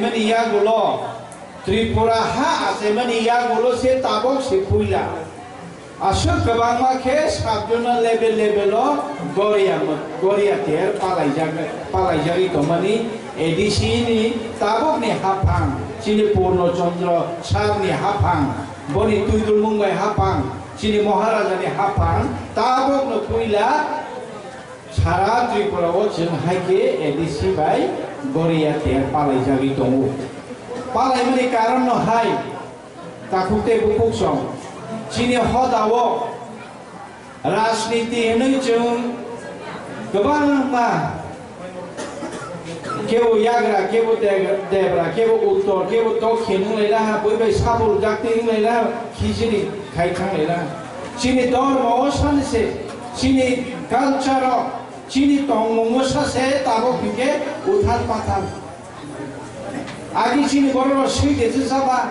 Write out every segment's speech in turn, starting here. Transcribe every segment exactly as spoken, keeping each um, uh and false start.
Mani yagulo, Tripura ha achaimani yagulo se tabok se puila. Aswk kwbangma khe sub-zonal level level o Goria, Goria ter palaijak, palaijagwi tongmani A D C ni tabokni haphang, chini Purno Chandra sir ni haphang, boni twidulmung bai haphang, chini Maharaja ni haphang, tabokno puila Sara Tripura o chwng hai khe A D C bai Goria ter palaijagwi tongo. Palaimani karon no hai, takhuk tei bukhuk song. Chini hoda o rajniti hwnwi chwng kwbangma kebo yagra, kebo de-, debra, kebo uttor, kebo dokhin wng lai laha, bui bai sabo rwjak twi wng lai laha, khichiri khai thang lai laha. Chini dormo o sani se, chini culture o, chini tongmung o sa se tabok hwnkhe uthal pathal. Agi chini borok rok swi de se saba,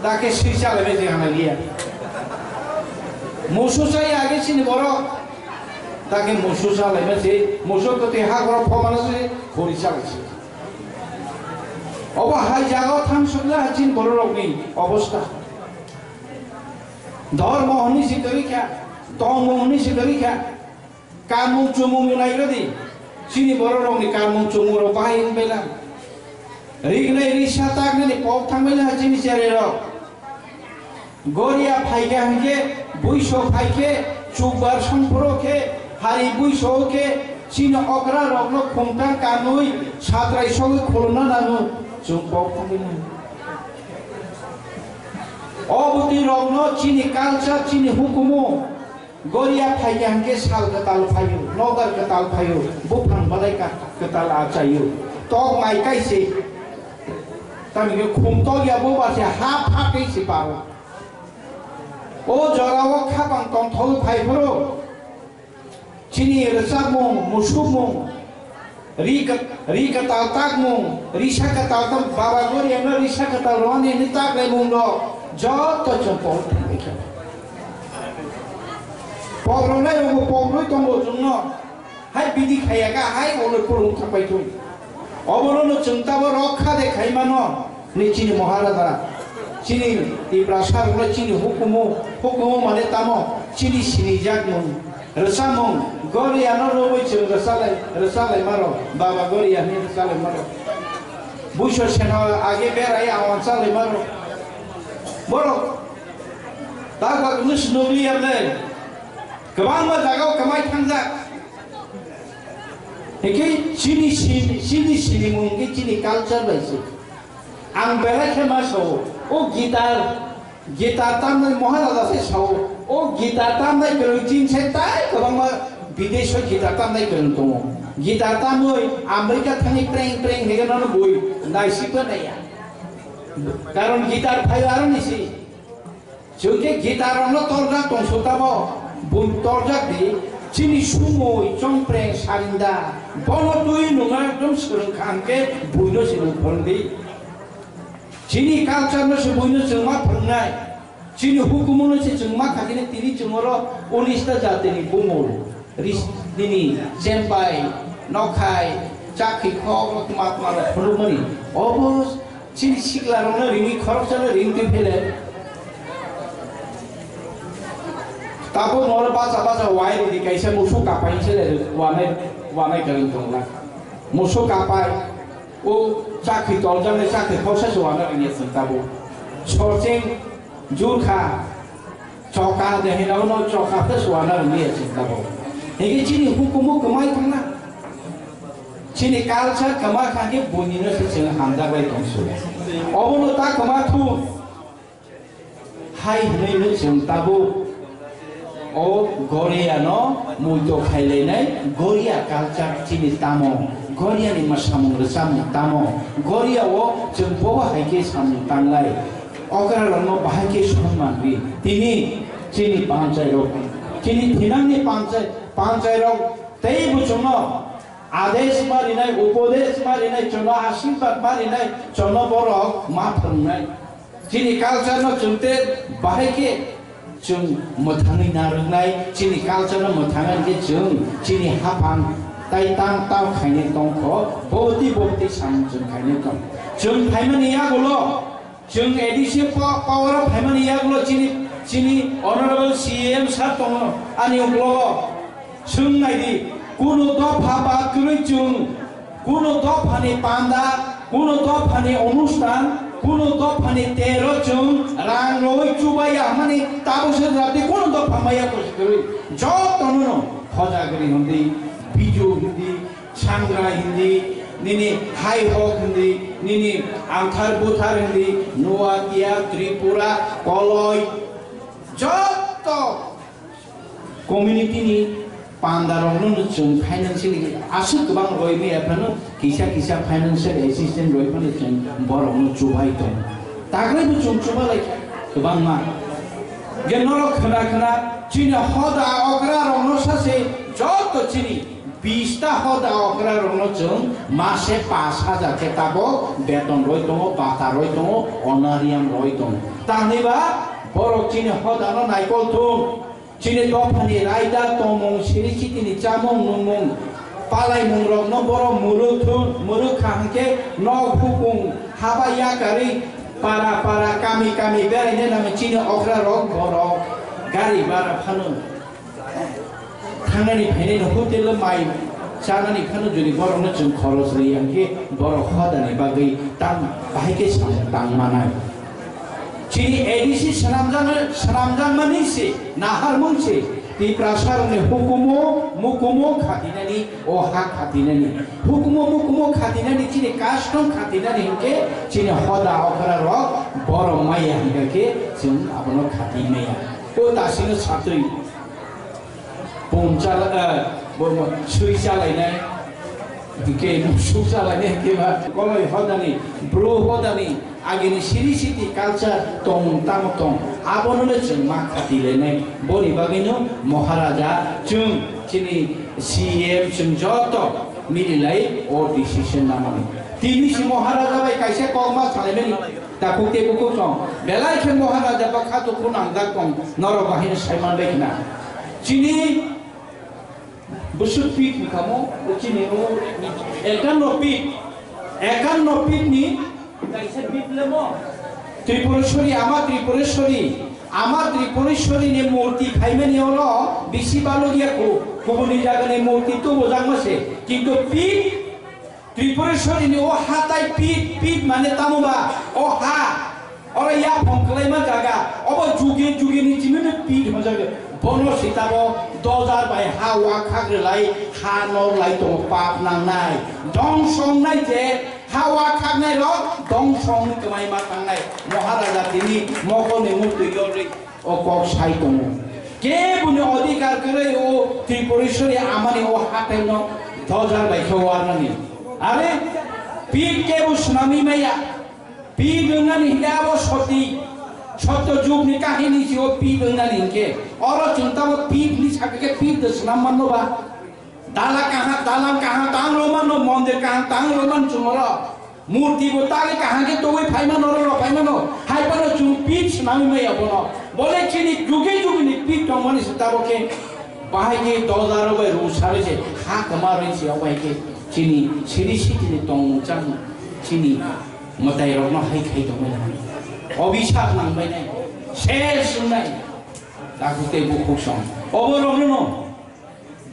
da khe swi chalai bai je hamai liya. Musu chai agi chini borok, da khe musu chalai bai je, musu kwtwi ha borok phomana se khori chalai se. Obo hai jaga o thang sokle ha chini borok rok ni obostha. Dormo hwnwi se kwrwi kha, tongmung hwnwi se kwrwi kha. Kamung chumung nai rodi. Chini borok rok ni kamung chumung rok bahai wng bela. Rignai risa taknani pok thang bela chini chwrai rok. Goria phaikha hwnkhe buiso phaikhe chukbar songphoro khe hari buiso khe chini okra rokno khungtang kanwi satrai sogwi khulumna nango chwng pok thang bela. O bwtwi rokno chini culture chini hukumu Goria phaikha hwnkhe sal kwtal phaio, nogar kwtal phaio, buphang balai ka-, kwtal achaio. Tok mai kaise, tamni khum tok ya bo ba se ha pha tei se paro. O jora o khapang tongthok phai phoro. Chini rwchapmung, musukmung, ri ka-, ri kwtal takmung, risa kwtal tam, Baba Goriano risa kwtal rwani hwnwi taklaimung rok joto chwng pok thangwi kha. Pok rwnai rokbo pok rwi tongo chwngno. Hai bidi khaiya kha, hai olo purung thapai thung. Obono no chwng tabo rok kha de khai mano. Ni chini Maharaja, chini Tiprasa rokno chini hukumu, hukumu mane tamo, chini sinijakmung, rwchapmung, Goriano rwui chwng rwchalai, rwchalai maro, Baba Goria hwnwi rwchalai maro. Buiso seno age berai awan chalai maro. Borok tak bak nus nugli yable, kwbangma jagao kwmai thangjak. Hingke chini sin-, chini sinimung hingke chini culture bai se. Ang belai khe ma sao, o guitar, guitar tamnai Maharaja se sao, o guitar tamnai kwrwng chin se tai kwbangma bidesh o guitar tamnai kwrwng tongo. Guitar tamwi America thangwi preng preng hege nono bui naisik bo naiya. Karon guitar phaio aro nisi. Chwng khe guitar rokno torjak tong sotabo, bun torjak di, chini sumui chongpreng sarinda, bono twi nungna ekdom swrwng kha hwnkhe buino se nung phwrwng di. Chini culture no se buino chwng ma phwrwngnai, chini hukumu no se chwng ma kha khe tini chwng oro unis ta jatini bumul. Ris-, nini jempai, nokhai, chakhi khok, tma tma rok phunukmani. Obo chini sikla rokno ringwi khoroksa no ring twi phele. Tabuk noro bacha bacha wai ridi kaisa musu kapai se le wanai, wanai kwrwng tongla. Musu kapai, o chakhi toljaknai chakhi khoksa se wanai rwngya chwng tabuk. Sorcheng jurkha. Choka de hino no choka te suana rwngya chwng tabuk. Hingke chini hukumu kwmai thangna. Chini culture kwma kha khe buini no se chwng hamjak bai tong su. Obo no ta kwma thu. Hai hwnwi no chwng tabuk. O Goria no muito khailainai Goria culture chini tamo. Goria ni mwsamung rwchapmung tamo. Goria o chwng bobo hai khe samung tanglai. Okra rokno bahai khe sonman di. Tini chini panchai rok, chini thinangni panchai, panchai rok tei bo chwngno adesh ma rinai, upodesh ma rinai, chwngno ashirbad ma rinai, chwngno borok ma phwrwngnai. Chini culture no chwng te bahai khe chwng mwthangwi narwknai, chini culture no mwthangna hwnkhe chwng chini haphang tai tang tang khainai tongkho, boboti boboti samung chwng khainai tong. Chwng phaimani yagulo, chwng A D C po-, power o phaimani yagulo chini, chini Honorable C E M sir tongo ani uklogo. Chwng naidi, kunu dopha bad kwrwi chwng, kunu dophani panda, kunu dophani onusthan, kunu dophani tero chwng rang rwi chubaya hwnmani tabuk se jati kunu dopha maya kwrwi. Jotono no Hojagri hindi, Biju hindi, Sangrai hindi, nini Hai Hok hindi, nini Anthar Buthar hindi, Nuatia, Tripura, Koloi, joto community ni panda rok no chwng financially aswk kwbang roi maya phano kisa kisa financial assistance roi phano chwng borok no chubai tongo. Takhwlai bo chwng chuba lai kwbangma. Je norok khna khna chini hoda okra rok no sase joto chini bista hoda okra rok no chwng mase pash hajar khe tabok beton roi tongo, bata roi tongo, honorarium roi tongo. Tamni ba borok chini hoda no naikol thung. Chini dophani raida tongmung siri sitini chamung nungmung palaimung rokno borok muru thun, muru kha hwnkhe nok hukung haba yakarwi para para kami kami beraina nangwi chini okra rok borok gari bara phano thangnani phainai no hotel o mai chanani phano jodi borok no chwng khoros rwi hwnkhe borok hodani bagwi tam bahai khe samung tang manai. Chini A D C swnamjak-, swnamjakmani se, naharmung se, Tiprasarokni hukumo, mukumo khatinani, o ha khatinani. Hukumo, mukumo khatinani, chini custom khatinani hinkhe, chini hoda okra rok, borok maya hinkha khe, chwng abono khati maya. O tasino satwi. Pum chala-, eh, bo, bo, sui chalainai, hingke musuk chalainai, hingke ba koloi hodani, bru hodani, agini siri siti culture tong tamo tong, abono le chwng ma khati lenai, boni bagwino Maharaja chwng chini C M chwng joto mililai o decision namani. Tini si Maharaja bai kaisa kok ma salaimani. Takhuk tei bukhuk song, belai khe Maharaja bwkha dukhu nangjak tong, norok bahai no sai man bai khna. Chini bwswk pit hwnkha mo, chini o ekanno pit, ekanno pit ni kaisa pit le mo. Tripureshwari, ama Tripureshwari, ama Tripureshwari ni murti phaimani olo bisi balugya ku, kubuni jaga ni murti tubu jangma se, kintu pit Tripureshwari ni o hatai pit, pit mane tamo ba o ha, oro yaphang kwlaima jaga, obo jugi jugi ni chimino pit hwnjago. Bono sitabo dojar bai ha wakhak rwlai ha nor lai tongo pap nangnai. Dongso wngnai je ha wakhak nai rok dongso wngwi kwmai ma tangnai. Maharaja tini mokol ni murtwi yorwi o kok sai tongo. Keboni odhikar kwrwi o Tripureshwari amani o hatai no dojar bai khe warnani. Are pit kebo swnamwi maya. Pit wngnani hinkhe abo soti. Sotto jug ni kahini si o pit wngnani hinkhe. Oro chwng tamo pit ni sakhe khe pit de swnam manno ba. Dala kaham, dalam kaham tang romano, mondir kaham tang romano chwng oro. Murti bo tagwi kaham khe togwi phaimano, oro rok phaimano. Hai phano chwng pit swnamwi maya bono. Bole chini jugi jugi ni pit tongmani se tabok khe bahai khe doja rok bai rung sarwi se ha kwma rwi se, obo hai khe chini siri sitini tongmung chamung chini mwtai rokno hai khai tongmani. Obisap nangbainai, ses wngnai, takhuk tei bukhuk song. Obo rokno no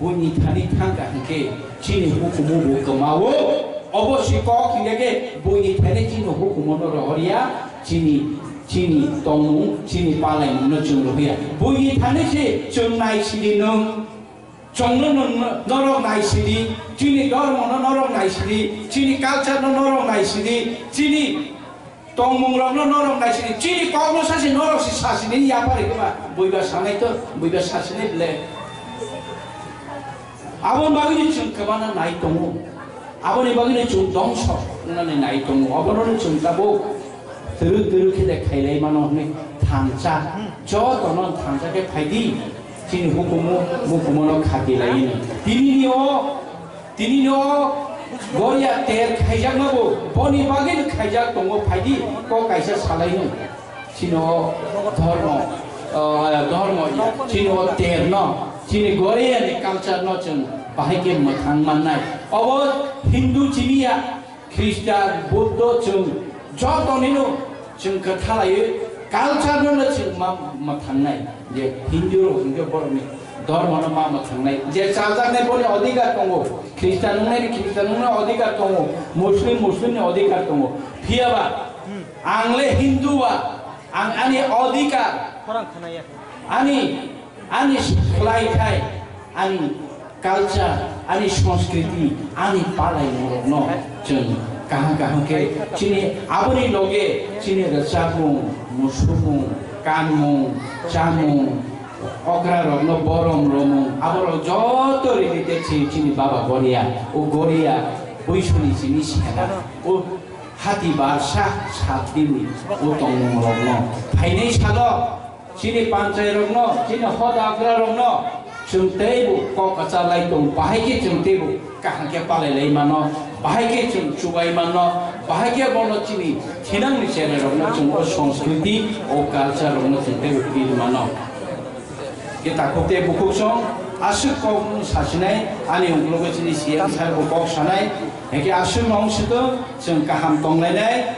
Buini thani thangkha hinkhe chini hukumu bo kwmao. Obo si kok hinkhe khe buini thani chini hukumu no rohorya, chini, chini tongmung, chini palaimung no chwng rohorya. Buini thani se chwng nai sidi nwng, chwngno no, norok nai sidi, chini dormo no norok nai sidi, chini culture no norok nai sidi, chini Tongmung rokno norok naisini, chini kokno sasi norok si sasini yapari khe ba, buiba sanai to, buiba sasini ble. Aboni bagwino chwng kwbana nai tongo. Aboni bagwino chwng dongso wngnani nai tongo. Obono chwng tabuk twrwk twrwk khe de khailai mano hwnwi thansa. Jotono thansa khe phaidi, chini hukumu, mukumono khati laino. Tinini o Tini no goria ter khaijakma bo, boni bagwi no khaijak tongo, phaidi ko kaisa salaino. Chino dhormo, ah, dhormo ya, chino ter no, chini goria ni culture no chwng bahai khe mwthang mannai. Obo Hindu chini ya, Christian, Buddho chwng joto nino chwng kwthalaiwi culture no chwng ma, ma thangnai. Je Hindu rok hwnkhe borokni dhormo no ma, ma thangnai. Je chajaknai boni odhikar tongo. Christian wngnai ni Christian wngnai odhikar tongo. Muslim, Muslim ni odhikar tongo. Phiyaba ang le Hindu ba, ang ani odhikar, ani Ani khlai khai, ani culture, ani sanskriti, ani palaimung rokno chwng kaham kaham khe chini aboni loge chini rwchapmung, musukmung, kanmung, chamung, okra rokno borom romung, aborok joto related se chini baba Goria, o Goria, Buisuni chini sena, o hati barsa sat dini, o tongmung rokno, phainai salo, Chini panchai rokno, chini hoda agra rokno, chwng teibo kok kwchar lai tong, bahai khe chwng teibo kaham khe palai lai mano, bahai khe chwng chubai mano, bahai khe bono chini thinangni cherai rokno chwng o sanskriti, o culture rokno chwng teibo pil mano. Khe takhuk tei bukhuk song, aswk kok sasinai, ani ungkulugo chini C M sir bo kok sanai, hake aswk nong sito chwng kaham tonglainai.